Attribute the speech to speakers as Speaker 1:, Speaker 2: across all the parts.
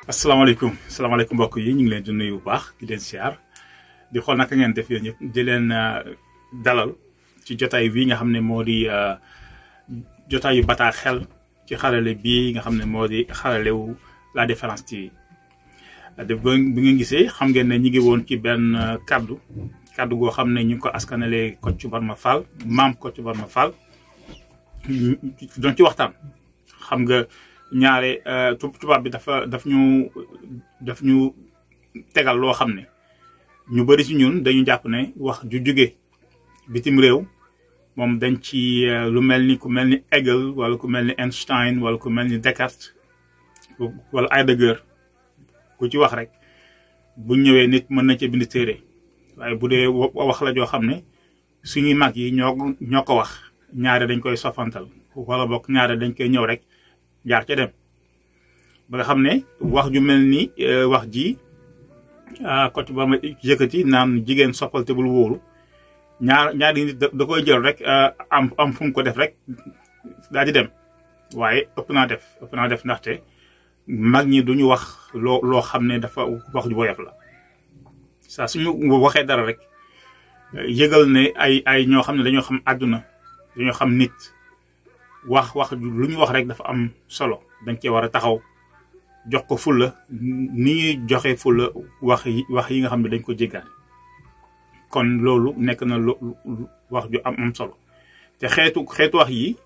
Speaker 1: asalaamaaleykum mbokk yi ñu ngi leen di nuyu bu baax di leen siyaar di xool naka ngeen def yéen ñëpp di leen dalal ci jotaay bii nga xam ne moo di jotaayu bataa xel ci xarale bii nga xam ne moo di xaralewu La Différence TV bi ngeen gisee xam ngeen ne ñu ngi woon ci benn kaddu goo xam ne ñu ngi ko askanalee Kocc Barma Fall maam Kocc Barma Fall doon ci waxtaan. xam nga ñaare tubaab bi daf ñu tegal loo xam ne ñu bari ci ñun dañu jàpp ne wax ju jóge bitim réew moom dañ ci lu mel ni ku mel ni Hegel wala ku mel ni Einstein wala ku mel ni Descartes wala Heidegger ku ci wax rek bu ñëwee nit mën na ca bind téere waaye bu dee wax la joo xam ne suñuy mag yi ñoo ko wax ñaare dañ koy sofantal wala bokk ñaare dañ koy ñëw rek jaar ca dem ba nga xam ne wax ju mel ni wax ji Kocc Barma yëkkati naan jigéen soppal te bul wóoru ñaari nit da koy jël rek am fu mu ko def rek daal di dem waaye ëpp naa def ndaxte mag ñi duñu wax loo xam ne dafa wax ju woyof la saa suñu waxee dara rek yëgal ne ay ñoo xam ne dañoo xam àdduna dañoo xam nit wax lu ñu wax rek dafa am solo dañ cee war a taxaw jox ko fulla ni ñuy joxe fulla wax yi nga xam ne dañ ko jéggaane kon loolu nekk na wax ju am solo te xeetu wax yi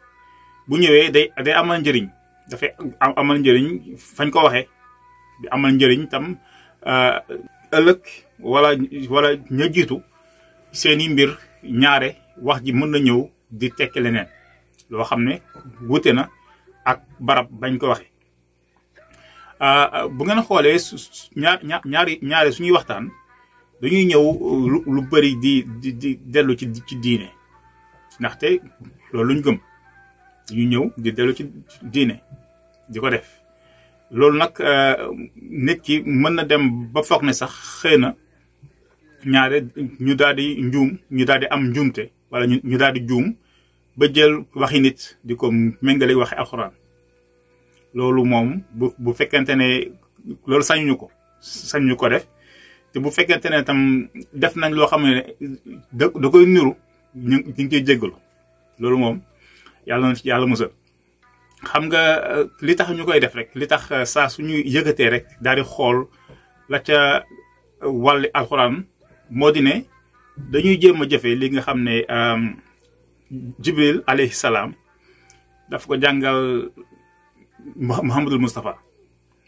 Speaker 1: bu ñëwee day amal njëriñ dafay amal njëriñ fañ ko waxee di amal njëriñ tam ëllëg wala ña jiitu seeni mbir ñaare wax ji mën na ñëw di tekki leneen loo xam ne wute na ak barab bañ ko waxee bu ngeen xoolee ñaari suñuy waxtaan dañuy ñëw lu bari di dellu ci diine ndaxte loolu luñ gëm dañuy ñëw di dellu ci diine di ko def loolu nag nit ki mën na dem ba foog ne sax xëy na ñaare ñu daal di am njuumte wala ñu daal di juum ba jël waxi nit di ko méngale waxi alxuraan loolu moom bu fekkente ne loolu sañuñu ko def te bu fekkente ne tam def nañ loo xam ne da koy niru ñu ngi koy jéggalu loolu moom yàlla na ci yàlla musal xam nga li tax ñu koy def rek li tax saa suñu yëgatee rek daal di xool la ca wàlli alxuraan moo di ne dañuy jéem a jëfe li nga xam ne Jibril alayhi salaam daf ko jàngal Muhammadul Mustafa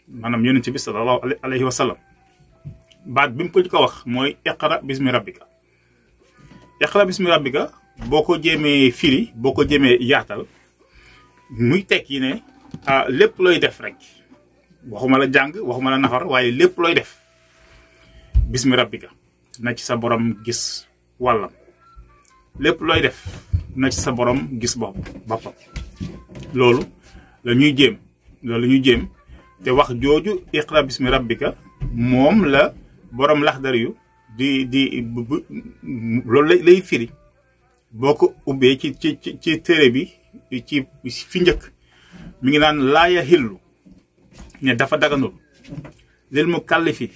Speaker 1: maanaam yonent bi sallallahu alayhi wa sallam baat bi mu ko ko wax mooy iqra bismi rabbika boo ko jéemee firi boo ko jéemee yaatal muy tekki ne lépp looy def rek waxuma la jàng waxuma la nafar waaye lépp looy def bismi rabbika na ci sa borom gis wàllam lépp looy def na ci sa borom gis boppam loolu la ñuy jéem te wax jooju iqra bismi rabbika moom la borom Laxdari yu di loolu lay firi boo ko ubbee ci téere bi ci fi njëkk mi ngi naan laa yaxillu ne dafa daganul lil mukallifi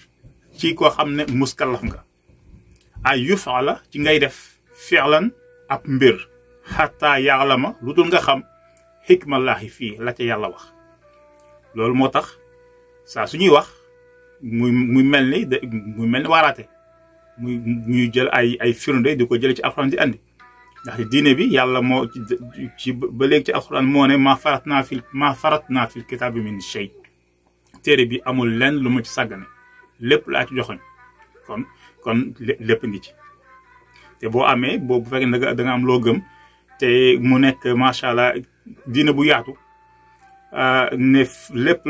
Speaker 1: ci koo xam ne muskallaf nga ay yufala ci ngay def fi'lan ab mbir xataa ya'lama lu dul nga xam xikmallaahi fii la ca yàlla wax loolu moo tax saa suñuy wax muy mel ni waaraate ñuy jël ay firnde di ko jële ci alxuraan di andi ndax diine bi yàlla moo ci ba léegi ci alxuraan moo ne maa farat naa fil kitaabi min shay téere bi amul lenn lu ma ci sàggane lépp laa ci joxoñ kon lépp ngi ci te boo amee bu fekkee da nga am loo gëm te mu nekk macha allah diine bu yaatu ne lépp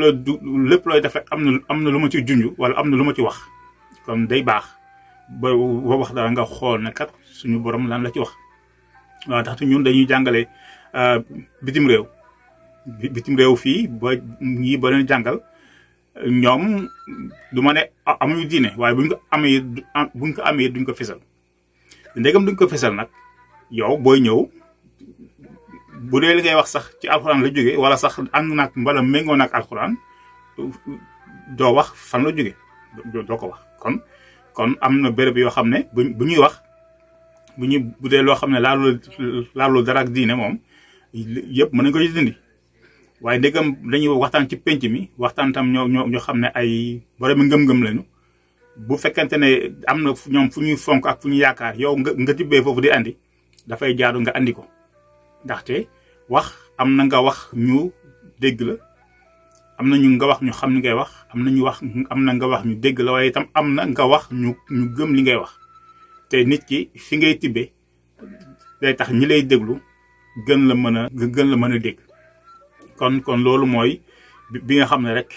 Speaker 1: looy def rek am na lu ma ci junj wala am na lu ma ci wax kon day baax ba wax dara nga xool ne kat suñu borom lan la ci wax waaw tax ñun dañuy jàngale bitim réew fii ba leen jàngal ñoom du ma ne amuñu diine waaye buñ ko amee duñ ko fesal ndegam duñ ko fesal nag yow booy ñëw bu dee li ngay wax sax ci alxuraan la jógee wala sax ànd naag mbala méngoo naag alxuraan doo wax fan la jóge doo ko wax kon am na béréb yoo xam ne bu ñuy wax bu dee loo xam ne laalul dara ak diine moom yëpp mën nañu ko ci dindi waaye ndegam dañuy waxtaan ci penc mi waxtaan tam ñoo xam ne ay borom ngëm-ngëm lañu bu fekkente ne am na ñoom fu ñuy fonk ak fu ñu yaakaar yow nga tibbee foofu di andi dafay jaadu nga andi ko ndaxte wax am na nga wax ñu dégg la am na ñu nga wax ñu xam ni ngay wax am na nga wax ñu dégg la waaye itam am na nga wax ñu gëm li ngay wax te nit ki fi ngay tibbee day tax ñi lay déglu gën la mën a dégg kon loolu mooy bi nga xam ne rek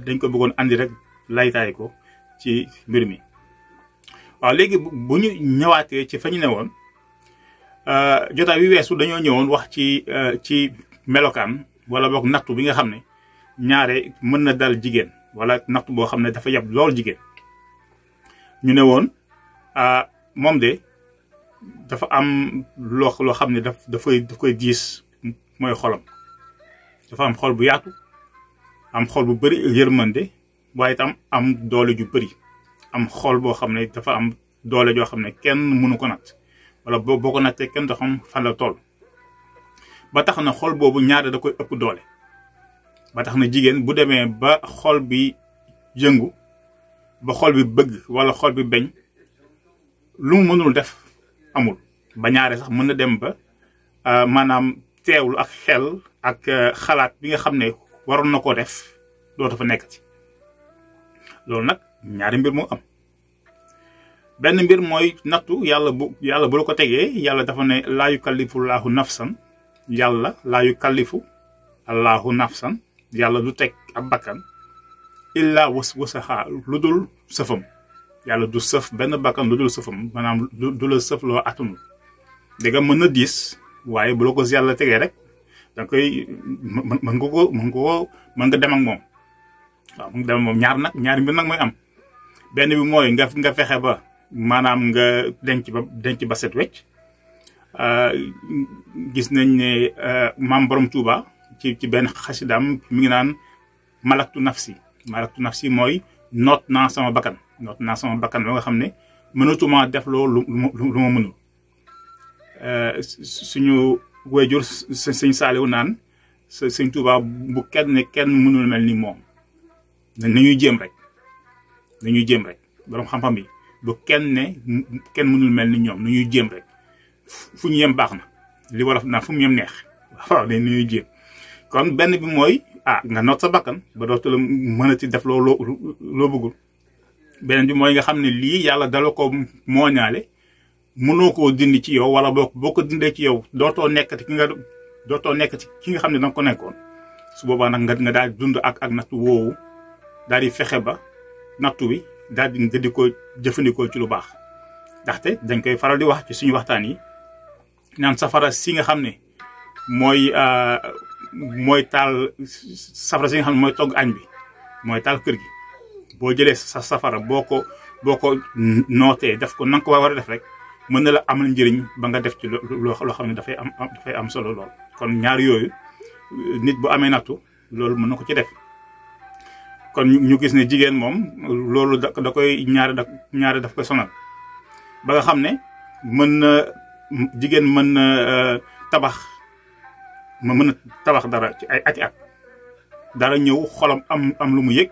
Speaker 1: dañ ko bëggoon andi rek laytaay ko ci mbir mi. waaw léegi bu ñu ñëwaatee ci fa ñu ne woon jotaay wi weesu dañoo ñëwoon wax ci melokaan wala boog nattu bi nga xam ne ñaare mën na dal jigéen wala nattu boo xam ne dafa yab lool jigéen ñu ne woon moom de dafa am loo xam ne daf koy diis mooy xolam dafa am xol bu yaatu am xol bu bëri yërmande waaye itam am doole ju bëri am xol boo xam ne dafa am doole joo xam ne kenn mënu ko natt wala boo ko nattee kenn doo xam fan la toll ba tax na xol boobu ñaare da koy ëpp doole ba tax na jigéen bu demee ba xol bi yëngu ba xol bi bëgg wala xol bi beñ lu mu mënul def amul ba ñaare sax mën na dem ba maanaam teewlu ak xel ak xalaat bi nga xam ne waroon na koo def dootu fa nekk ci loolu nag ñaari mbir moo am benn mbir mooy nattu yàlla bu la ko tegee yàlla dafa ne laa yukallifu laahu nafsan yàlla laa yukallifu allahu nafsan yàlla du teg ab bakkan illa wasaha lu dul sëfam yàlla du sëf benn bakkan lu dul sëfam maanaam du la sëf loo atunul dégg nga mën na diis waaye bu la ko yàlla tegee rek da koy mën nga dem ak moom waaw mën nga dem ak moom ñaari mbir nag mooy am benn bi mooy nga fexe ba maanaam nga denc ba set wecc gis nañ ne maam borom Tuuba ci benn xasidaam mi ngi naan malaktu nafsi mooy noot naa sama bakkan ba nga xam ne mënatuma def loolu lu ma mënul suñu wayjur sëñ Saaliwu naan sëñ Tuuba bu kenn mënul mel ni moom nañuy jéem rek borom xam-xam bi bu kenn mënul mel ni ñoom nañuy jéem rek fu ñu yem baax na li wolof naa fu mu yem neex waaw dañ nañuy jéem kon benn bi mooy nga noot sa bakkan ba dootu la mënati def loo bëggul beneen bi mooy nga xam ne lii yàlla dala ko mooñaale mënoo koo dindi ci yow wala boo ko dindee ci yow dootoo nekk ci ki nga xam ne danga ko nekkoon su boobaa nag nga daal dund ak nattu woowu daal di fexe ba nattu wi daal di ko jëfandikoo ci lu baax ndaxte dañ koy faral di wax ci suñu waxtaan yi naan safara si nga xam ne mooy taal safara si nga xam ne mooy togg añ bi mooy taal kër gi boo jëlee sa safara boo ko nootee def ko nanga ko war a def rek mën na la amal njëriñ ba nga def ci loo xam ne dafay am solo lool. kon ñaar yooyu nit bu amee nattu loolu mën na ko ci def kon ñu gis ne jigéen moom loolu da koy ñaari daf koy sonal ba nga xam ne jigéen mën na tabax dara ci ay ati at dara ñëw xolam am lu mu yëg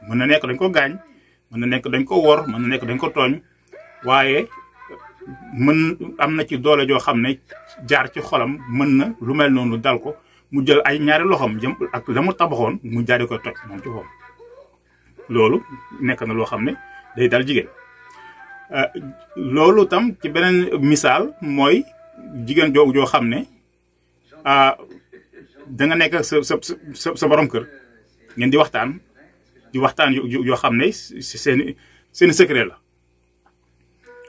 Speaker 1: mën na nekk dañ ko gaañ mën na nekk dañ ko wor mën na nekk dañ ko tooñ waaye am na ci doole joo xam ne jaar ci xolam mën na lu mel noonu dal ko mu jël ay ñaari loxoom jëm ak la mu tabaxoon mu jaari koy toj moom ci foofu loolu nekk na loo xam ne day dal jigéen loolu tam ci beneen misaal mooy jigéen joo xam ne da nga nekk sa borom kër ngeen di waxtaan yoo xam ne seen secret la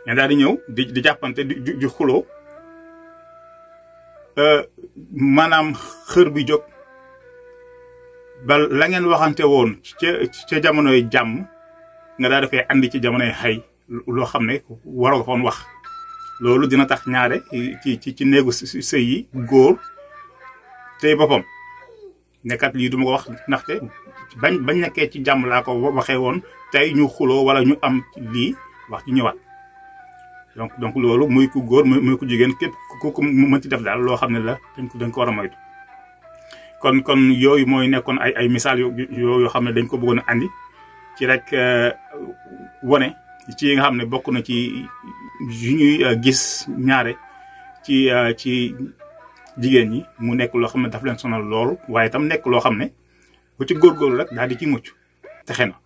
Speaker 1: ngeen daal di ñëw di jàppante di xuloo maanaam xër bi jóg ba la ngeen waxante woon ca jamonoy jàmm nga daal di koy andi ci jamonoy xay loo xam ne waroo ko foon wax loolu dina tax ñaare ci néegu sëy yi góor tey boppam nekkat lii duma ko wax ndaxte bañ nekkee ci jàmm laa ko waxee woon tey ñu xuloo wala ñu am lii wax ci ñëwaat donc loolu muy ku góor muy ku jigéen képp ku mën ci def daal loo xam ne la dañ ko war a moytu. kon yooyu mooy nekkoon ay misaal yoo xam ne dañ ko bëggoon a andi ci rek wone ci yi nga xam ne bokk na ci yu ñuy gis ñaare ci jigéen ñi mu nekk loo xam ne daf leen sonal loolu waaye itam nekk loo xam ne bu ci góorgóorlu rek daal di ci mucc texe na.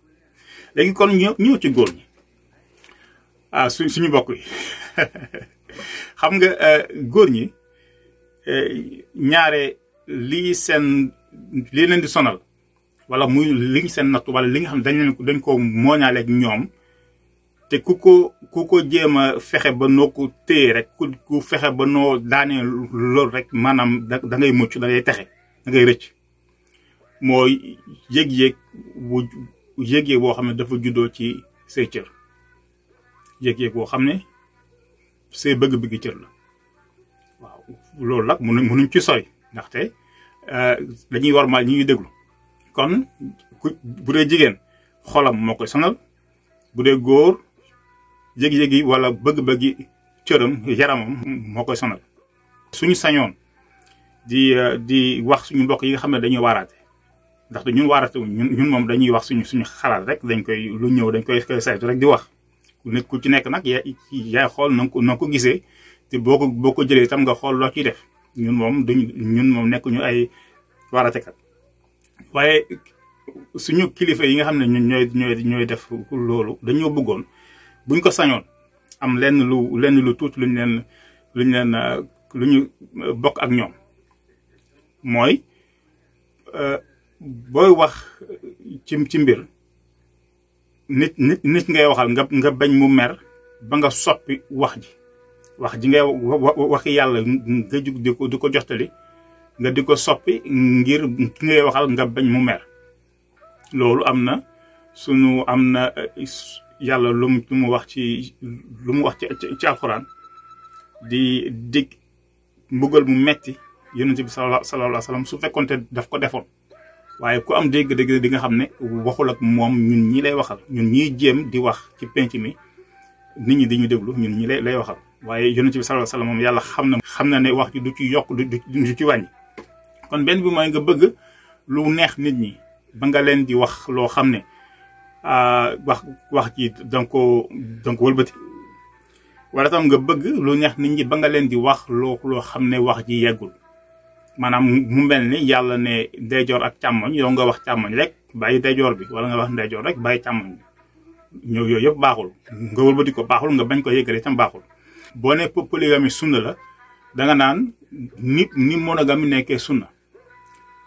Speaker 1: léegi kon ñëw ci góor ñi suñu bokk yi xam nga góor ñi ñaare lii leen di sonal wala muy li seen nattu wala li nga xam ne dañ ko mooñaaleeg ñoom te ku ko jéem a fexe ba noo ko téye rek ku fexe ba noo daanee loolu rek maanaam da ngay mucc da ngay texe da ngay rëcc mooy yëg-yëg boo xam ne dafa juddoo ci say cër yëg-yëg boo xam ne say bëgg-bëgg cër la waaw loolu nag mënuñ ci sori ndaxte dañuy war ma ñi ñuy déglu kon bu dee jigéen xolam moo koy sonal bu dee góor yëg-yëg yi wala bëgg-bëggi cëram yaramam moo koy sonal. suñu sañoon di wax suñu mbokk yi nga xam ne dañuy waaraate ndaxte ñun waaraate ñun moom dañuy wax suñu xalaat rek dañ koy lu ñëw dañ koy saytu rek di wax nit ku ci nekk nag yaay xool na nga ko gisee te boo ko jëlee itam nga xool loo ciy def ñun moom nekk ñu ay waaraatekat waaye suñu kilifa yi nga xam ne ñun ñooy def loolu dañoo bëggoon buñ ko sañoon am lenn lu tuuti lu ñu bokk ak ñoom mooy booy wax ci mbir nit ngay waxal nga bañ mu mer ba nga soppi wax ji ngay waxi yàlla nga jug di ko jottali nga di ko soppi ngir ki ngay waxal nga bañ mu mer loolu am na yàlla lu mu wax ci alxuraan di dig mbugal mu metti yonent bi sallallahu alayhi wa sallam su fekkonte daf ko defoon waaye ku am dégg-dégg di nga xam ne waxul ak moom ñun ñi lay waxal ñun ñiy jéem di wax ci penc mi nit ñi di ñu déglu ñun ñi lay waxal waaye yonent bi sallallahu alayhi wa sallam moom yàlla xam na ne wax ji du ci yokk du ci wàññi. kon benn bi mooy nga bëgg lu neex nit ñi ba nga leen di wax loo xam ne wax ji danga ko wëlbati wala tam nga bëgg lu neex nit ñi ba nga leen di wax loo xam ne wax ji yeggul maanaam mu mel ni yàlla ne ndeyjoor ak càmmoñ yow nga wax càmmoñ rek bàyyi ndeyjoor bi wala nga wax ndeyjoor rek bàyyi càmmoñ bi ñëw yooyu yëpp baaxul nga wëlbati ko baaxul nga bañ ko yëggale itam baaxul. boo ne polygamie sunna la danga naan ni monogamie nekkee sunna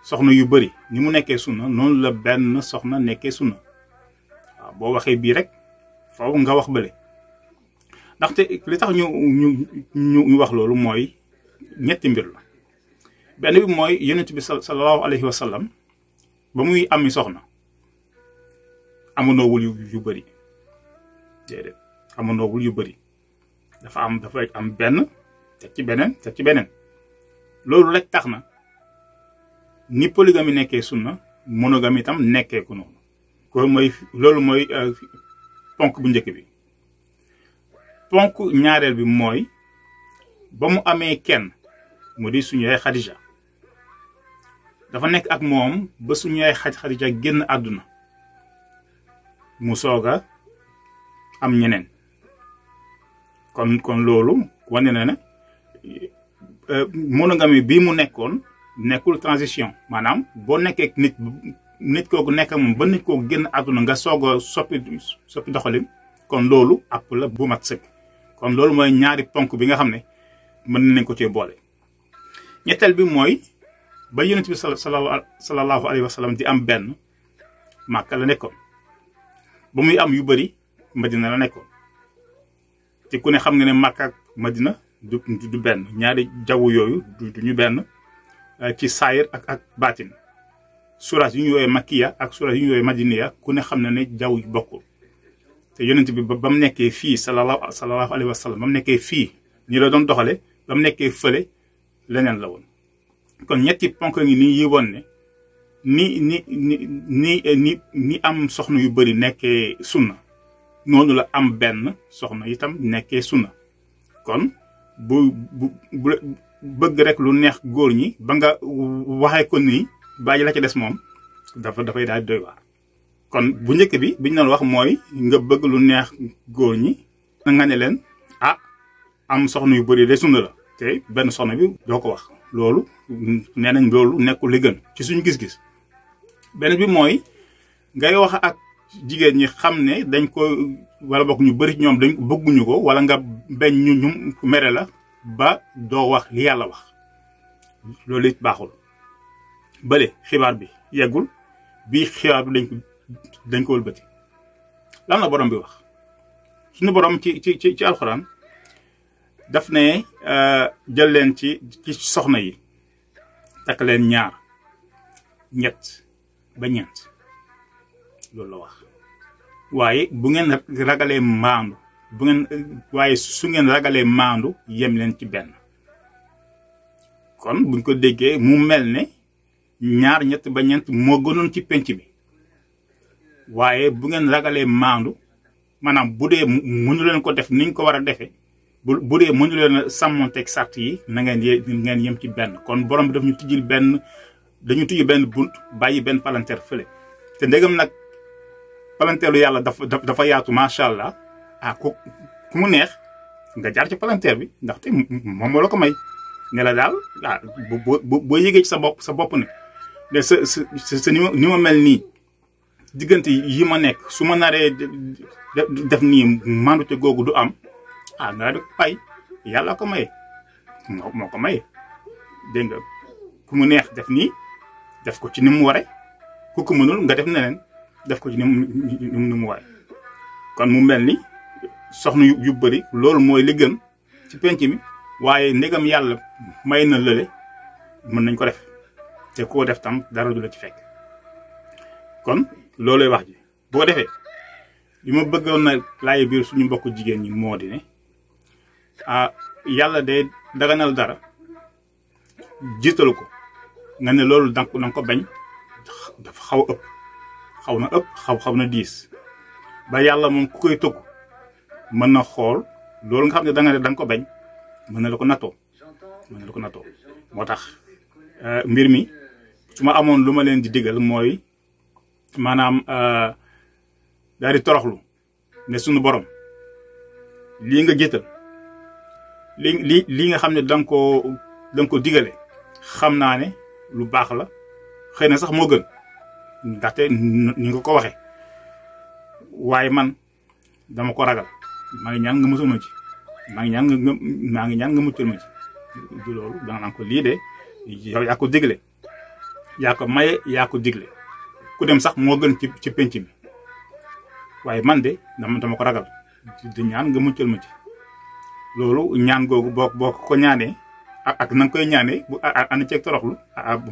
Speaker 1: soxna yu bëri ni mu nekkee sunna noonu la benn soxna nekkee sunna waaw boo waxee bii rek faaw nga wax bële ndaxte li tax ñu wax loolu mooy ñetti mbir la. benn bi mooy yonent bi sallallahu alayhi wa sallam ba muy ami soxna amonoowul yu bëri déedéet amonoowul yu bëri dafay am benn teg ci beneen loolu rek tax na ni polygamie nekkee sunna monogamie itam nekkee ko noonu loolu mooy ponk bu njëkk bi. ponk ñaareel bi mooy ba mu amee kenn mu di suñu yaay Xadija dafa nekk ak moom ba suñu yaay Xadija génn àdduna mu soog a am ñeneen kon loolu wane na ne monogamie bii mu nekkoon nekkul transition maanaam boo nekkee nit kooku nekk moom ba nit kooku génn àdduna nga soog a soppi doxalin kon loolu àpp la bu mat sëkk kon loolu mooy ñaari ponk bi nga xam ne mën nañ ko cee boole. ñetteel bi mooy ba yonent bi sallallahu alayhi wa sallam di am benn Màkka la nekkoon ba muy am yu bëri Madina la nekkoon te ku ne xam nga ne Màkka ak Madina du benn ñaari jaww yooyu du ñu benn ci saayir ak baatin surat yu ñu woowee Makkiya ak surat yu ñu woowee Madiniya ku ne xam na ne jaww yu bokkul te yonent bi ba mu nekkee fii sallallahu alayhi wa sallam ba mu nekkee fii ñi la doon doxale ba mu nekkee fële leneen la woon kon ñetti ponk ngi nii yi woon ne ni am soxna yu bari nekkee sunna noonu la am benn soxna itam nekkee sunna kon bu bëgg rek lu neex góor ñi ba nga waxee ko nii bàyyi la ca des moom dafay daal doy waar kon bu njëkk bi biñ doon wax mooy nga bëgg lu neex góor ñi nga ne leen am soxna yu bari de sunna la te benn soxna bi doo ko wax loolu nee nañ loolu nekkul li gën ci suñu gis-gis benn bi mooy ngay wax ak jigéen ñi xam ne dañ ko wala bokk ñu bari ñoom dañ bëgguñu ko wala nga bañ ñu mere la ba doo wax li yàlla wax loolu it baaxul bële xibaar bi yeggul bii xibaar bi dañ ko wëlbati lan la borom bi wax suñu borom ci alxuraan daf ne jël leen ci soxna yi takk leen ñaar ñett ba ñeent loolu la wax waaye bu ngeen ragalee maandu waaye su ngeen ragalee maandu yem leen ci benn kon buñ ko déggee mu mel ne ñaar ñett ba ñeent moo gënoon ci penc bi waaye bu ngeen ragalee maandu maanaam bu dee mënu leen ko def niñ ko war a defee bu dee mënu leen a sàmmonteeg sart yi na ngeen yem ci benn kon borom bi daf ñu tijjil dañu tijji benn bunt bàyyi benn palanteer fële te ndegam nag palanteeru yàlla dafa yaatu macha allah ku mu neex nga jaar ci palanteer bi ndaxte moom moo la ko may ne la daal boo yëgee ci sa bopp ne de sa ni ma mel nii diggante yi ma nekk su ma naree def nii mandute googu du am nga di ko pay yàlla ko maye moo ko maye dégg nga ku mu neex def nii def ko ci ni mu ware ku ko mënul nga def neneen def ko ci ni mu ware kon mu mel ni soxna yu bari loolu mooy li gën ci penc mi waaye ndegam yàlla may na lële mën nañ ko def te koo def tam dara du la ci fekk kon loolooy wax ji boo defee li ma bëggoon na laay biir suñu mbokku jigéen ñi moo di ne yàlla de daganal dara jiital ko nga ne loolu danga ko bañ dafa xaw na diis ba yàlla moom ku koy tëgg mën na xool loolu nga xam ne danga ko bañ mën na la ko nattoo moo tax mbir mi su ma amoon lu ma leen di digal mooy maanaam daal di toroxlu ne suñu borom lii nga jiital lii nga xam ne danga ko digale xam naa ne lu baax la xëy na sax moo gën ndaxte ni nga ko waxe waaye man dama ko ragal maa ngi ñaan nga musul ma ci maa ngi ñaan nga muccal ma ci du loolu danga naan ko lii de yow yaa ko digle yaa ko maye yaa ko digle ku dem sax moo gën ci penc mi waaye man de dama ko ragal di ñaan nga muccal ma ci loolu ñaan googu boo ko ñaanee ak na nga koy ñaanee bu ànd ceeg toroxlu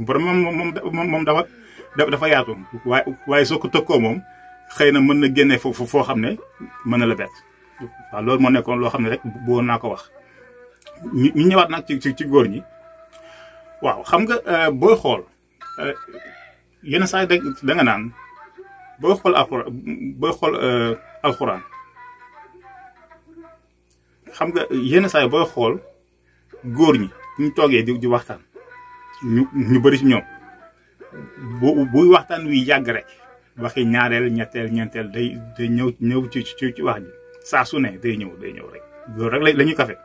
Speaker 1: borom moom dafa yaatu waaye soo ko tëkkoo moom xëy na mën na génne foo xam ne mën na la bett waaw loolu moo nekkoon loo xam ne rek boo naa ko wax ñu ñëwaat nag ci góor ñi waaw xam nga booy xool yenn saa yi da nga naan booy xool alxuraan xam nga yenn saa yi booy xool góor ñi ñu toogee di waxtaan ñu bëri ci ñoom buy waxtaan wi yàgg rek waxi ñaareel ñetteel ñeenteel day ñëw ci wax ji saa su ne day ñëw rek loolu rek la ñuy kafe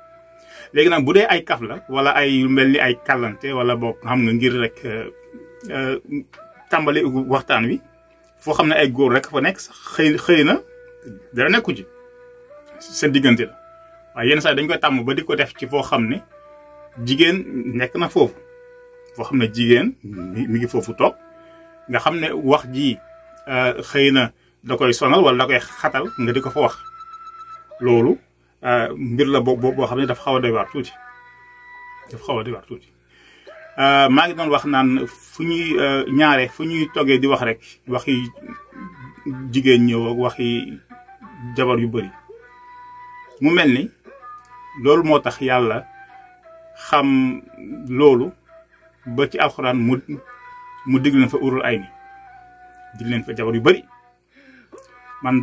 Speaker 1: léegi nag bu dee ay kaf la wala ay mel ni ay kàllante wala boog xam nga ngir rek tàmbali waxtaan wi foo xam ne ay góor rek fa nekk xëy na dara nekku ci seen diggante la waaye yenn saa dañ koy tàmm ba di ko def ci foo xam ne jigéen nekk na foofu foo xam ne jigéen mi ngi foofu toog nga xam ne wax ji xëy na da koy sonal wala da koy xatal nga di ko fa wax loolu mbir la boo xam ne dafa xaw a doy waar tuuti maa ngi doon wax naan fu ñuy toggee di wax rek waxi jigéen ñëw ak waxi jabar yu bari mu mel ni loolu moo tax yàlla xam loolu ba ci alxuraan mu dig leen fa urul ay ni dig leen fa jabar yu bari man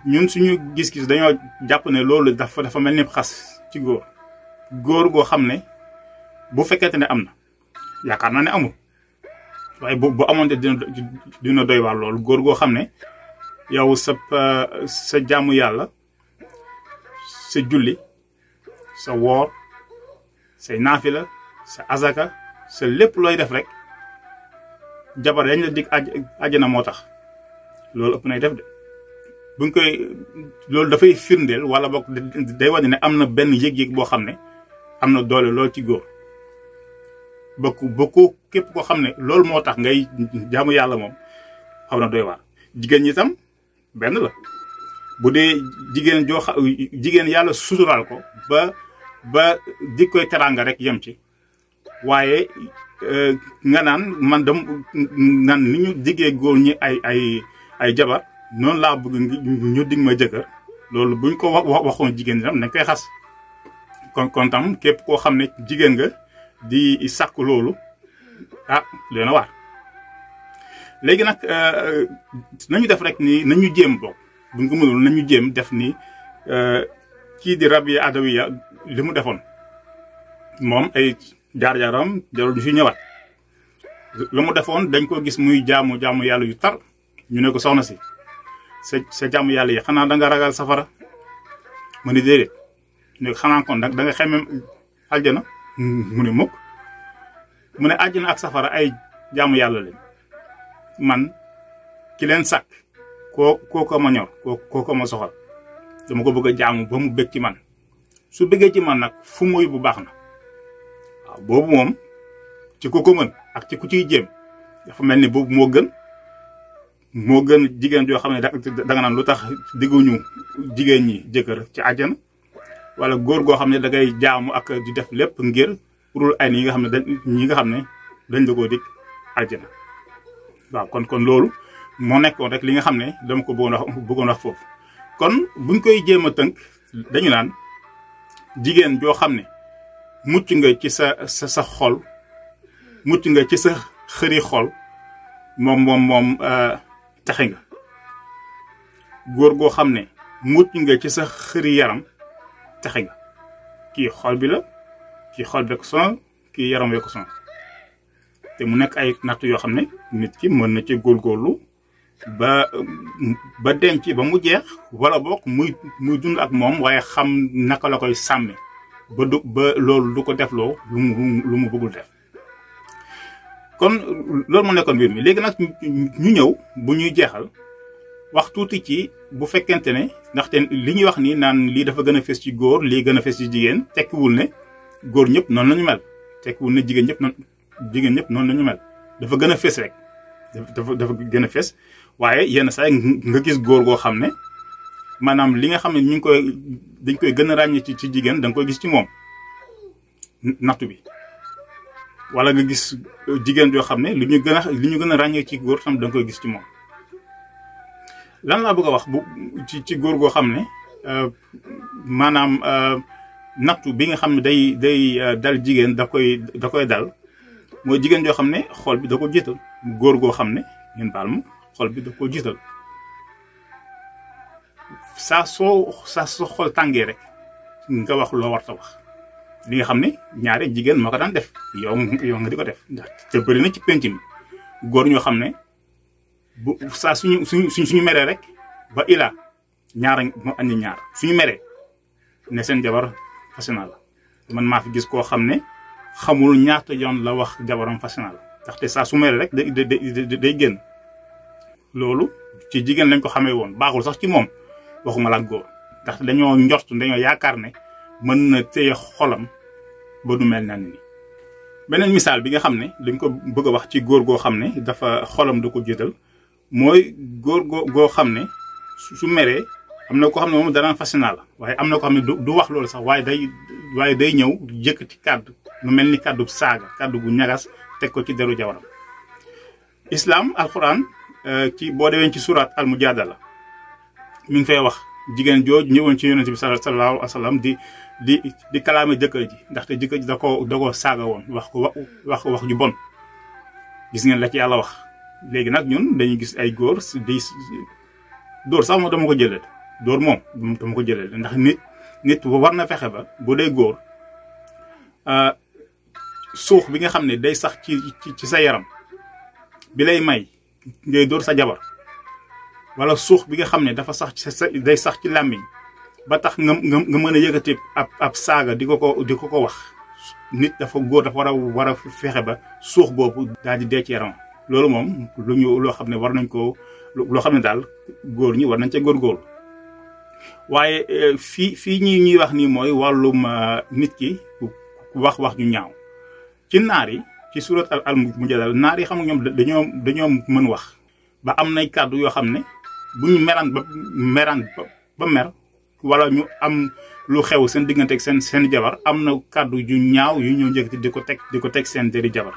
Speaker 1: ñun suñu gis-gis dañoo jàpp ne loolu dafa mel ni xas ci góor goo xam ne bu fekkente ne am na yaakaar naa ne amul waaye bu amoon te dina doy waar loolu góor goo xam ne yow sa jaamu yàlla sa julli sa woor say naafila sa azaka sa lépp looy def rek jabar yañ la dig àjjana moo tax loolu ëpp nay def de buñ koy loolu dafay firndeel wala boog day wane ne am na benn yëg-yëg boo xam ne am na doole lool ci góor ba ko képp koo xam ne loolu moo tax ngay jaamu yàlla moom xaw na doy waar. jigéen ñi tam benn la bu dee jigéen yàlla suturaal ko ba di koy teraanga rek yem ci waaye nga naan man naan ni ñu diggee góor ñi ay jabar noonu laa bëgg ñu dig ma jëkkër loolu buñ ko waxoon jigéen ñi tam nañ koy xas kon tam képp koo xam ne jigéen nga di sàkk loolu leen a waar léegi nag nañu def rek ni nañu jéem bokk buñ ko mënul nañu jéem def ni kii di Rabia Adawiya li mu defoon moom ay jaar-jaaram jarul du fi ñëwaat lu mu defoon dañ ko gis muy jaamu yàlla yu tar ñu ne ko soxna si sa jaamu yàlla yi xanaa da nga ragal safara mu ne déedéet ne xanaa kon da nga xemem aljana mu ne mukk mu ne aljana ak safara ay jaamu yàlla leen man ki leen sàkk ko ma ñor ko ma soxal dama ko bëgg a jaamu ba mu bëgg ci man su bëggee ci man nag fu muy bu baax na waaw boobu moom ci ku ko mën ak ci ku ciy jéem dafa mel ni boobu moo gën jigéen joo xam ne da nga naan lu tax digguñu jigéen ñi jëkkër ci àjjana wala góor goo xam ne da ngay jaamu ak di def lépp ngir urul ay ñi nga xam ne dañ la koo dig àjjana waaw kon loolu moo nekkoon rek li nga xam ne dama ko bëggoon wax foofu kon buñ koy jéem a tënk dañu naan jigéen joo xam ne mucc nga ci sa xol mucc nga ci sa xëri xol moom taxe nga góor goo xam ne mucc nga ci sa xëri yaram taxe nga kii xol bi la kii xol bi ko sonal kii yaram wi ko sonal te mu nekk ay natt yoo xam ne nit ki mën na ci góorgóorlu ba denc ba mu jeex wala boog muy dund ak moom waaye xam naka la koy sàmme ba loolu du ko defloo lu mu bëggul def kon loolu mu nekkoon mbir mi léegi nag ñu ñëw bu ñuy jeexal wax tuuti ci bu fekkente ne ndaxte li ñuy wax ni naan lii dafa gën a fes ci góor lii gën a fes ci jigéen tekkiwul ne góor ñëpp noonu lañu mel tekkiwul ne jigéen ñëpp noonu lañu mel dafa gën a fes rek dafa gën a fes waaye yenn saa nga gis góor goo xam ne maanaam li nga xam ne dañ koy gën a ràññee ci jigéen da nga koy gis ci moom nattu bi wala nga gis jigéen joo xam ne li ñu gën a ràññee ci góor tam da nga koy gis ci moom lan laa bëgg a wax ci góor goo xam ne maanaam nattu bi nga xam ne day dal jigéen da koy dal mooy jigéen joo xam ne xol bi da ko jiital góor goo xam ne ngeen baal ma xol bi da ko jiital saa soo xol tàngee rek nga wax loo war ta wax li nga xam ne ñaare jigéen moo ko daan def yow nga di ko def ndax te bëri na ci penc mi góor ñoo xam ne bu saa suñu meree rek ba ilaa ñaara moo andi ñaar suñu meree ne seen jabar fase na la man maa fi gis koo xam ne xamul ñaata yoon la wax jabaram fase na la ndaxte saa su meree rek day génn loolu ci jigéen lañ ko xamee woon baaxul sax ci moom waxuma la ak góor ndaxte dañoo yaakaar ne mën na téye xolam ba du mel nan ni beneen misaal bi nga xam ne dañ ko bëgg a wax ci góor goo xam ne dafa xolam da ko jiital mooy góor goo xam ne su meree am na koo xam ne moom danaan fase na la waaye am na koo xam ne du wax loolu sax waaye day ñëw jëkkati kàddu nu mel ni kàddu saaga kàddu gu ñagas teg ko ci deru jawaram islam alquran ci boo demee ci surat al mujadala mi ngi fay wax jigéen jooju ñëwoon ci yonent bi sallallahu alayhi wa sallam di kalaame jëkkër ji ndaxte jëkkër ji da ko saaga woon wax ju bon gis ngeen la ci yàlla wax. léegi nag ñun dañuy gis ay góor di dóor sax moom dama ko jëlee dóor moom dama ko jëlee ndax nit war na fexe ba bu dee góor suux bi nga xam ne day sax ci sa yaram bi lay may ngay dóor sa jabar wala suux bi nga xam ne dafa sax ci day sax ci làmmiñ ba tax nga mën a yëkkati ab saaga di ko wax nit dafa góor dafa war a fexe ba suux boobu daal di dee ci yaram. loolu moom loo xam ne war nañ ko loo xam ne daal góor ñi war nañ ca góorgóorlu waaye fii ñuy wax nii mooy wàllum nit ki wax ñu ñaaw ci naar yi ci surat al mujadala naar yi xam nga ñoom dañoo mën wax ba am nay kàddu yoo xam ne bu ñu meraan ba mer wala ñu am lu xew seen diggante ak seen jabar am na kàddu yu ñaaw yu ñëw njëkk di ko teg seen deri jabar.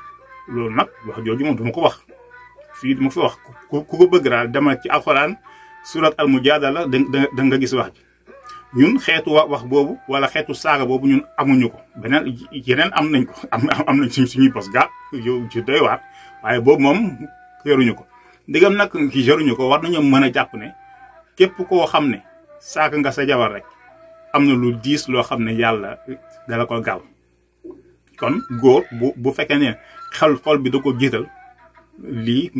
Speaker 1: loolu nag wax jooju moom duma ko wax fii duma fi wax ku ko bëgg daal dama ci alxuraan surat al mujadala da nga gis wax ji ñun xeetu wax boobu wala xeetu saaga boobu ñun amuñu ko beneen yeneen am nañ ko am nañ suñuy pos ga yow ci doy waar waaye boobu moom yoruñu ko ndigam nag ki yoruñu ko war nañoo mën a jàpp ne képp koo xam ne saaga nga sa jabar rek am na lu diis loo xam ne yàlla dala ko gaaw kon góor bu fekkee ne xol bi da ko jiital lii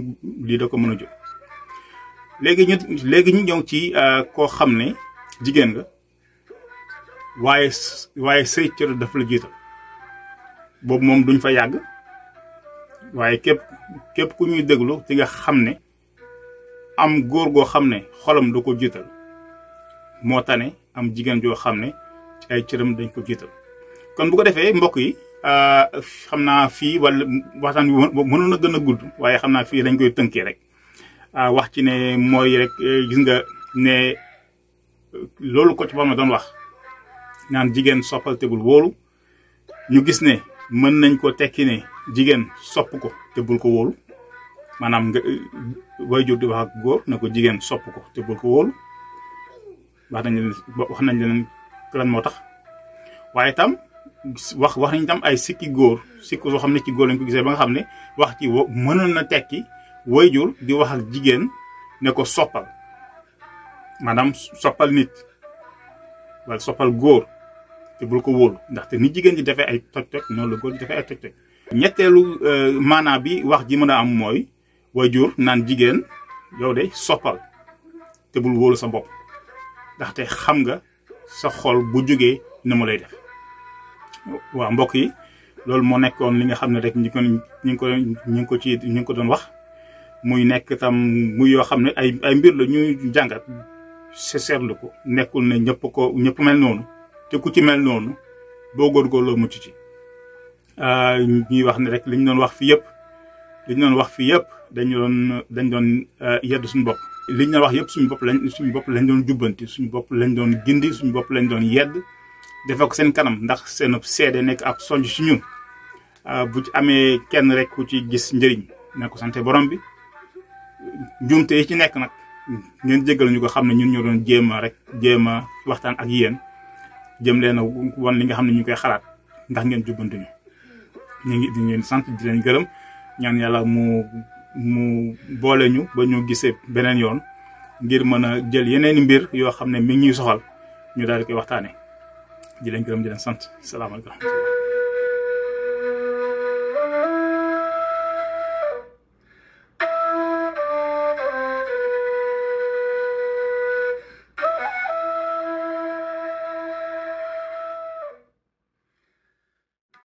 Speaker 1: da ko mën a jóg léegi ñu ñëw ci koo xam ne jigéen nga waaye say cër dafa la jiital boobu moom duñ fa yàgg waaye képp ku ñuy déglu ci nga xam ne am góor goo xam ne xolam da ko jiital moo tane am jigéen joo xam ne ci ay cëram dañ ko jiital kon bu ko defee mbokk yi xam naa fii wala waxtaan bi mënoon a gën a gudd waaye xam naa fii dañ koy tënkee rek wax ci ne mooy rek gis nga ne loolu ko ci ba ma doon wax naan jigéen soppal te bul wóolu ñu gis ne mën nañ ko tekki ne jigéen sopp ko te bul ko wóolu maanaam nga waajur di wax ak góor na ko jigéen sopp ko te bul ko wóolu wax nañ leen lan moo tax waaye tam wax nañ tam ay sikki góor sikki soo xam ne ci góor lañ ko gisee ba nga xam ne wax ci mënoon na tekki waajur di wax ak jigéen ne ko soppal maanaam soppal nit wala soppal góor te bul ko wóolu ndaxte ni jigéen ji defee ay toj-toj noonu la góor ji defee ay toj-toj. ñetteelu maanaa bi wax ji mën a am mooy waajur naan jigéen yow de soppal te bul wóolu sa bopp ndaxte xam nga sa xol bu jógee na mu lay def. waaw mbokk yi loolu moo nekkoon li nga xam ne rek ñu ngi ko doon wax muy nekk tam muy yoo xam ne ay mbir la ñuy jàngat seetlu ko nekkul ne ñëpp mel noonu te ku ci mel noonu boo góorgóorloo mucc ci. ñuy wax ne rek li ñu doon wax fii yëpp dañ doon yedd suñu bopp. li ñu doon wax yëpp suñu bopp lañ doon jubbanti suñu bopp lañ doon gindi suñu bopp lañ doon yedd. defe ko seen kanam ndax seen seede nekk ab sonj ci ñun bu ci amee kenn rek ku ci gis njëriñ na ko sante borom bi njuumte yi ci nekk nag ngeen jéggal ñu ko xam ne ñun ñoo doon jéem a waxtaan ak yéen jëm leen a wan li nga xam ne ñu koy xalaat ndax ngeen jubbantuñu ñu ngi di ngeen sant di leen gërëm ñaan yàlla mu boole ñu ba ñu gisee beneen yoon ngir mën a jël yeneeni mbir yoo xam ne mi ngi ñuy soxal ñu daal di koy waxtaane di leen gërëm di leen sant salaamaaleykum